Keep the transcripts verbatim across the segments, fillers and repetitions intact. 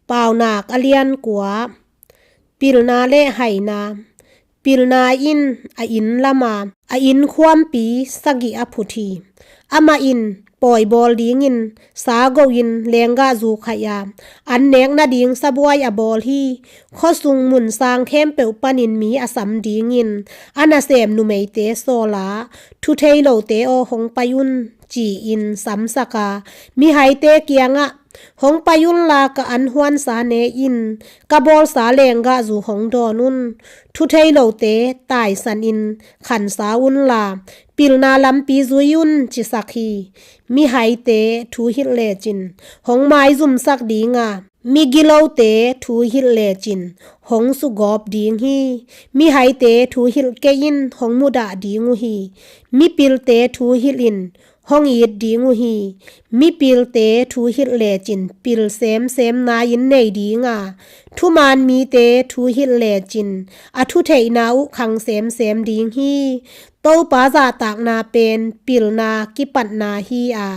Paunak a lian kua. Pilna le haina. Pilna in a inn lama a inn khuampi sagih a phut hi. Amah in pawi bawl dingin sa gohin lenggahzu khaih a, an nek nading sabuai a bawl hi. Khuasung mun sang khempeuh panin mi a sam dingin a nasem numeite sawl a, "Thu thei lote aw, hong pai un," ci-in samsak a, mihaite kiangah, "Hong pai unla, ka an huansa ne in, ka bawlsa lenggahzu hong dawn un. Thu thei lote taisanin khansa unla, pilna lampi zui un," cisak hi. Mihaite thu hilh lecin hong maizumsak ding a, migilote thu hilh lecin hong sugawp ding hi. Mihaite thu hilh kei in, hong mudah ding uh hi. Mipilte thu hilh in, hong it ding uh hi. Mipilte thu hilh lecin pil semsem na-in nei ding a, thuman mite thu hilh lecin a thutheihna uh khang semsem ding hi. Topa zahtakna pen pilna kipatna hi a,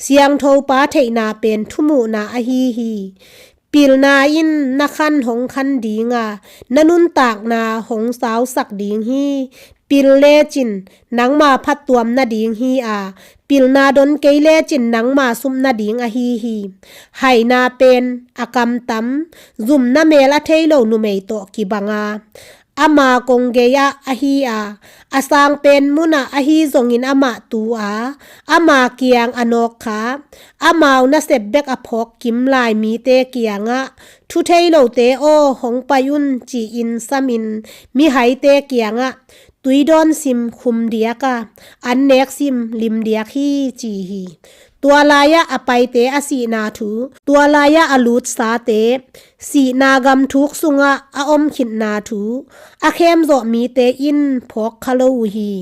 siangthopa theihna pen thumuhna ahi hi. Pilna in na khan hong khan ding a, na nuntakna hong sausak ding hi. Pil lecin nangma phattuam nading hi a, pilna don kei lecin nangma sup nading ahi hi. Haina pen a kamtam, zumna mel a thei lo numei tawh kibang a, ama kong gei-ah ahi a, a sangpen munah ahi zongin amah tu a, ama kiang a nawk kha, amau nasep bek a phawk kim lai mite kiangah, "Thu thei lote aw, hong pai un," ci-in samin, mihaite kiangah, "Tuidawn sim khum diak a, an nek sim lim diak hi," ci hi. Tua lai-ah a paite a sihna thu, tua lai-ah a lutsate sihna gamthuk sungah a om khitna thu a khemzawh mite in phawk kha lo uh hi.